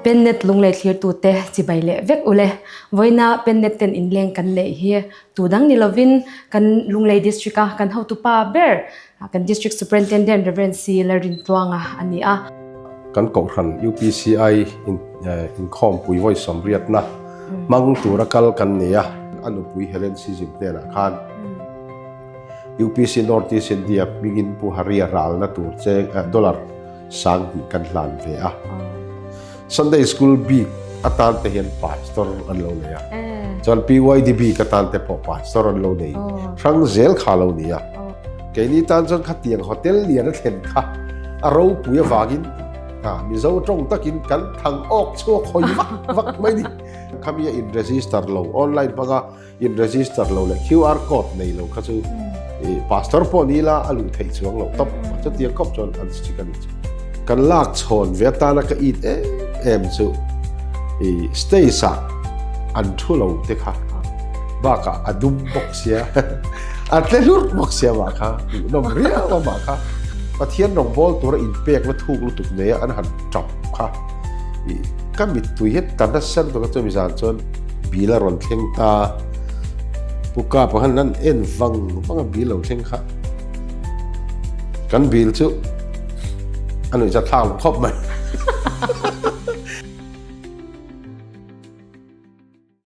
Pennet lunglei thlirtute chibai leh vek ule. Vawiina Pennet ten inleng kan neih hi tu dang ni lovin kan Lunglei District a kan hotupa ber kan District Superintendent Rev. C. Lalrintluanga a ni a. Kan Kohhran UPCI inkhawmpui vawi sawmriatna hmang tura kal kan nei a. A nupui Helen Sizim hnenah khan UPC North East India hmingin Pu Haria ralna tur cheng dollar sang hnih kan hlan ve a. Sunday School bik atan te hian pastor an lo nei a. Chuan PYD bik atan te pawh pastor an lo nei. Hrang zel kha lo ni a. Keini tan chuan khatiang hotel lian a thlen kha a ropui avangin Mizo tawng takin kan thang awk chhuak hawi vak vak mai ni. Khami a in register lo online hmanga In register lo leh QR code nei lo kha chu i pastor pawh ni ila a luh theih chuang lo tawp chutiang khawp chuan an strict a ni chu. Kan lak chhawn ve atana ka it em em chu i stage ah an thu lo te kha bakah a dum bawk sia a tle hlur bawk sia mah kha hmuhnawm riau a mah kha Pathian rawngbawl tura inpekna thuk lutuk nei a an han tap kha i ka mittui hi ta nasa lutuk a chumi zan chuan Bill a rawn thleng ta. Pu Kapa khan an en vang vang a bill lo thleng kha. Kan bill chu a nuihzat thlak lo khawp mai.